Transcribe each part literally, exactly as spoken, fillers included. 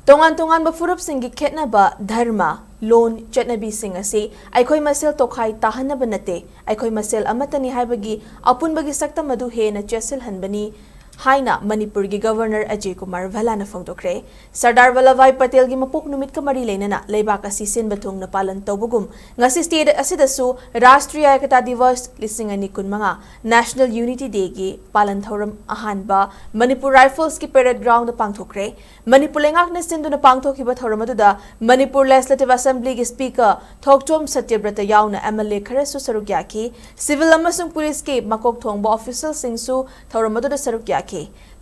ꯇꯣꯉꯥꯟ ꯇꯣꯉꯥꯟꯕ ꯐꯨꯔꯨꯞꯁꯤꯡꯒꯤ ꯈꯦꯠꯅꯕ, ꯙꯔꯃ, ꯂꯣꯟ, ꯆꯠꯅꯕꯤꯁꯤꯡ ꯑꯁꯤ ꯑꯩꯈꯣꯏ ꯃꯁꯦꯜ ꯇꯣꯈꯥꯏ ꯇꯥꯍꯟꯅꯕ ꯅꯠꯇꯦ, ꯑꯩꯈꯣꯏ ꯃꯁꯦꯜ ꯑꯃꯠꯇꯅꯤ ꯍꯥꯏꯕꯒꯤ ꯑꯄꯨꯟꯕꯒꯤ ꯁꯛꯇꯝ ꯑꯗꯨ ꯍꯦꯟꯅ ꯆꯦꯠꯁꯤꯜꯍꯟꯕꯅꯤ ꯍꯥꯏꯅ ꯃꯅꯤꯄꯨꯔꯒꯤ ꯒꯕꯔꯅꯔ ꯑꯖꯌ ꯀꯨꯃꯥꯔ ꯚꯜꯂꯥꯅ ꯐꯣꯡꯗꯣꯛꯈ꯭ꯔꯦ꯫ ꯁꯔꯗꯥꯔ ꯚꯜꯂꯚꯚꯥꯏ ꯄꯇꯦꯜꯒꯤ ꯃꯄꯣꯛ ꯅꯨꯃꯤꯠꯀ ꯃꯔꯤ ꯂꯩꯅꯅ ꯂꯩꯕꯥꯛ ꯑꯁꯤ ꯁꯤꯟꯕ ꯊꯨꯡꯅ ꯄꯥꯂꯟ ꯇꯧꯕꯒꯨꯝ ꯉꯁꯤ ꯁ꯭ꯇꯦꯠ ꯑꯁꯤꯗꯁꯨ ꯔꯥꯁꯇ꯭ꯔꯤꯌ ꯑꯦꯀꯇꯥ ꯗꯤꯋꯁ ꯂꯤꯁꯤꯡ ꯑꯅꯤ ꯀꯨꯟꯃꯉꯥ, National Unity Day ꯒꯤ ꯄꯥꯂꯟ ꯊꯧꯔꯝ ꯑꯍꯥꯟꯕ ꯃꯅꯤꯄꯨꯔ ꯔꯥꯏꯐꯜꯁꯀꯤ parade ground ꯗ ꯄꯥꯡꯊꯣꯛꯈ꯭ꯔꯦ꯫ ꯃꯅꯤꯄꯨꯔ ꯂꯩꯉꯥꯛꯅ ꯁꯤꯟꯗꯨꯅ ꯄꯥꯡꯊꯣꯛꯈꯤꯕ ꯊꯧꯔꯝ ꯑꯗꯨꯗ ꯃꯅꯤꯄꯨꯔ Legislative Assembly ꯒꯤ Speaker ꯊꯣꯛꯆꯣꯝ ꯁꯇ꯭ꯌꯕ꯭ꯔꯇ ꯌꯥꯎꯅ M L A ꯈꯔꯁꯨ ꯁꯔꯨꯛ ꯌꯥꯈꯤ꯫ Civil ꯑꯃꯁꯨꯡ ꯄꯨꯂꯤꯁꯀꯤ ꯃꯀꯣꯛ ꯊꯣꯡꯕ official ꯁꯤꯡꯁꯨ ꯊꯧꯔꯝ ꯑꯗꯨꯗ ꯁꯔꯨꯛ ꯌꯥꯈꯤ꯫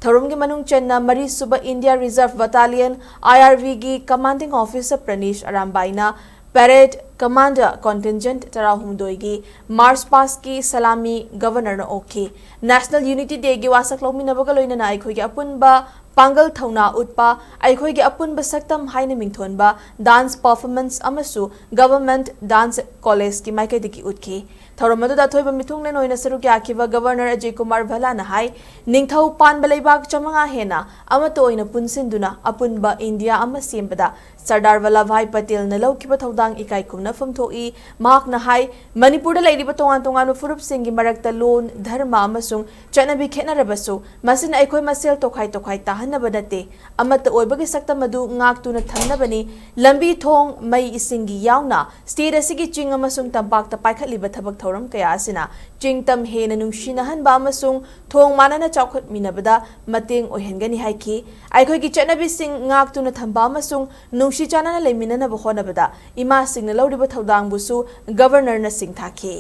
ꯊꯧꯔꯝꯒꯤ ꯃꯅꯨꯡ ꯆꯟꯅ ꯃꯔꯤꯁꯨꯕ India Reserve Battalion, I R B ꯒꯤ commanding officer ꯄ꯭ꯔꯅꯤꯁ ꯑꯔꯥꯝꯕꯥꯏꯅ parade commander contingent ꯇꯔꯥꯍꯨꯝꯗꯣꯏꯒꯤ march past ꯀꯤ salami ꯒꯕꯔꯅꯔꯅ ꯑꯣꯛꯈꯤ꯫ National Unity Day ꯒꯤ ꯋꯥꯁꯛ ꯂꯧꯃꯤꯟꯅꯕꯒ ꯂꯣꯏꯅꯅ ꯑꯩꯈꯣꯏꯒꯤ ꯑꯄꯨꯟꯕ ꯄꯥꯡꯒꯜ ꯊꯧꯅꯥ ꯎꯠꯄ, ꯑꯩꯈꯣꯏꯒꯤ ꯑꯄꯨꯟꯕ ꯁꯛꯇꯝ ꯍꯥꯏꯅ ꯃꯤꯡꯊꯣꯟꯕ dance performance ꯑꯃꯁꯨ Government Dance College ꯀꯤ ꯃꯥꯏꯀꯩꯗꯒꯤ ꯎꯠꯈꯤ꯫ ꯊꯧꯔꯝ ꯑꯗꯨꯗ ꯑꯊꯣꯏꯕ ꯃꯤꯊꯨꯡꯂꯦꯟ ꯑꯣꯏꯅ ꯁꯔꯨꯛ ꯌꯥꯈꯤꯕ ꯒꯕꯔꯅꯔ ꯑꯖꯌ ꯀꯨꯃꯥꯔ ꯚꯜꯂꯥꯅ ꯍꯥꯏ, ꯅꯤꯡꯊꯧ ꯄꯥꯟꯕ ꯂꯩꯕꯥꯛ ꯆꯥꯃꯉꯥ ꯍꯦꯟꯅ ꯑꯃꯠꯇ ꯑꯣꯏꯅ ꯄꯨꯟꯁꯤꯟꯗꯨꯅ ꯑꯄꯨꯟꯕ ꯏꯟꯗꯤꯌꯥ ꯑꯃ ꯁꯦꯝꯕꯗ ꯁꯔꯗꯥꯔ ꯚꯜꯂꯚꯚꯥꯏ ꯄꯇꯦꯜꯅ ꯂꯧꯈꯤꯕ ꯊꯧꯗꯥꯡ ꯏꯀꯥꯏ ꯈꯨꯝꯅꯐꯝ ꯊꯣꯛꯏ꯫ ꯃꯍꯥꯛꯅ ꯍꯥꯏ, ꯃꯅꯤꯄꯨꯔꯗ ꯂꯩꯔꯤꯕ ꯇꯣꯉꯥꯟ ꯇꯣꯉꯥꯟꯕ ꯐꯨꯔꯨꯞꯁꯤꯡꯒꯤ ꯃꯔꯛꯇ ꯂꯣꯟ, ꯙꯔꯃ ꯑꯃꯁꯨꯡ ꯆꯠꯅꯕꯤ ꯈꯦꯠꯅꯔꯕꯁꯨ, ꯃꯁꯤꯅ ꯑꯩꯈꯣꯏ ꯃꯁꯦꯜ ꯇꯣꯈꯥꯏ ꯇꯣꯈꯥꯏ ꯇꯥꯍꯟꯅꯕ ꯅꯠꯇꯦ, ꯑꯃꯠꯇ ꯑꯣꯏꯕꯒꯤ ꯁꯛꯇꯝ ꯑꯗꯨ ꯉꯥꯛꯇꯨꯅ ꯊꯝꯅꯕꯅꯤ꯫ ꯂꯝꯕꯤ, ꯊꯣꯡ, ꯃꯩ, ꯏꯁꯤꯡꯒꯤ ꯌꯥꯎꯅ ꯁ꯭ꯇꯦꯠ ꯑꯁꯤꯒꯤ ꯆꯤꯡ ꯑꯃꯁꯨꯡ ꯇꯝꯄꯥꯛꯇ ꯄꯥꯏꯈꯠꯂꯤꯕ ꯊꯕꯛ ꯊꯧꯔꯝ ꯀꯌꯥ ꯑꯁꯤꯅ ꯆꯤꯡ ꯇꯝ ꯍꯦꯟꯅ ꯅꯨꯡꯁꯤꯅꯍꯟꯕ ꯑꯃꯁꯨꯡ ꯊꯣꯡ ꯃꯥꯟꯅꯅ ꯆꯥꯎꯈꯠꯃꯤꯟꯅꯕꯗ ꯃꯇꯦꯡ ꯑꯣꯏꯍꯟꯒꯅꯤ ꯍꯥꯏꯈꯤ꯫ ꯑꯩꯈꯣꯏꯒꯤ ꯆꯠꯅꯕꯤꯁꯤꯡ ꯉꯥꯛꯇꯨꯅ ꯊꯝꯕ ꯑꯃꯁꯨꯡ ꯅꯨꯡꯁꯤ ꯆꯥꯟꯅꯅ ꯂꯩꯃꯤꯟꯅꯅꯕ ꯍꯣꯠꯅꯕꯗ ꯏꯃꯥꯁꯤꯡꯅ ꯂꯧꯔꯤꯕ ꯊꯧꯗꯥꯡꯕꯨꯁꯨ ꯒꯕꯔꯅꯔꯅ ꯁꯤꯡꯊꯥꯈꯤ꯫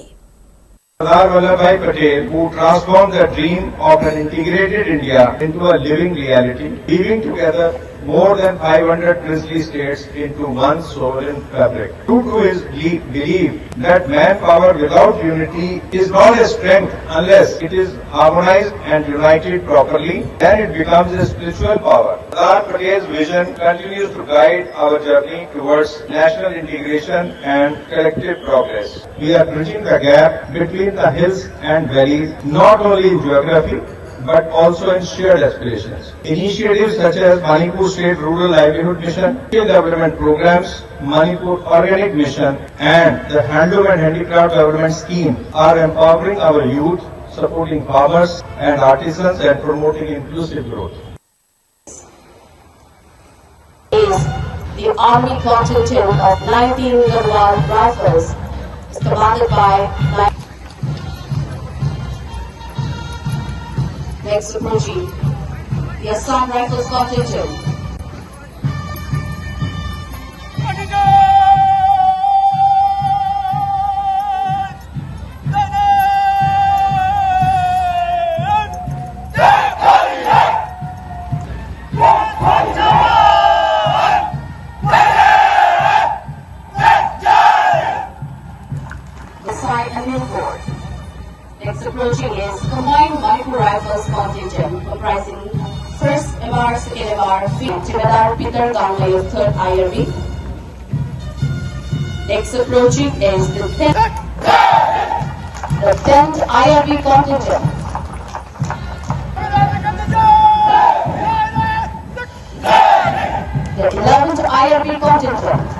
Sardar Vallabhbhai Patel, who transformed the dream of an integrated India into a living reality, weaving together more than five hundred princely states into one sovereign fabric. True to his belief that manpower without unity is not a strength unless it is harmonized and united properly, then it becomes a spiritual power. Sardar Patel's vision continues to guide our journey towards national integration and collective progress. We are bridging the gap between the hills and valleys, not only in geography, but also in shared aspirations. Initiatives such as Manipur State Rural Livelihood Mission, Skill Development Programs, Manipur Organic Mission, and the Handloom and Handicraft Development Scheme are empowering our youth, supporting farmers and artisans, and promoting inclusive growth. Is the Army contingent of nineteen Garhwal Rifles, commanded by Next approaching the Assam Rifles contingent. Beside a new board. Next approaching is Combined Manipur Rifles contingent comprising first M R, second M R, Jemedar Pitar Gangmei, third I R B. Next approaching is the tenth, the tenth I R B contingent. The eleventh I R B contingent.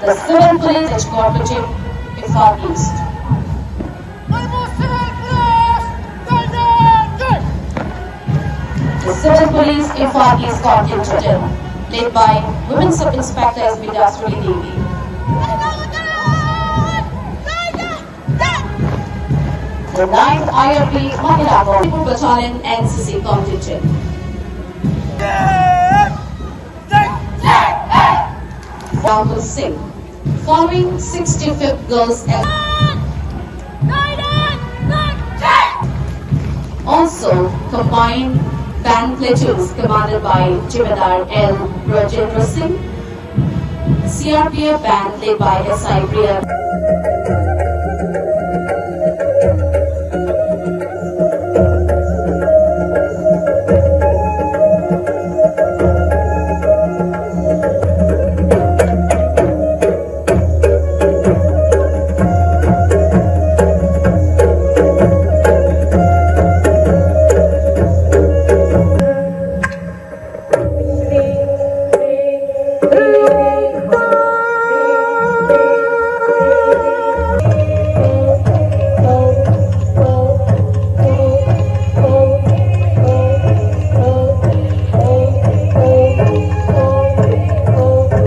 The Civil Police Corporation, Imphal East. The Civil Police Imphal East contingent, led by Women Sub Inspector S B Dasuri Devi. The ninth I R B Mahila Battalion N C C contingent. Rahul Singh, following sixty-fifth Girls and also combined band platoons commanded by Jemedar L Rajendra Singh, C R P F band led by S I Priya.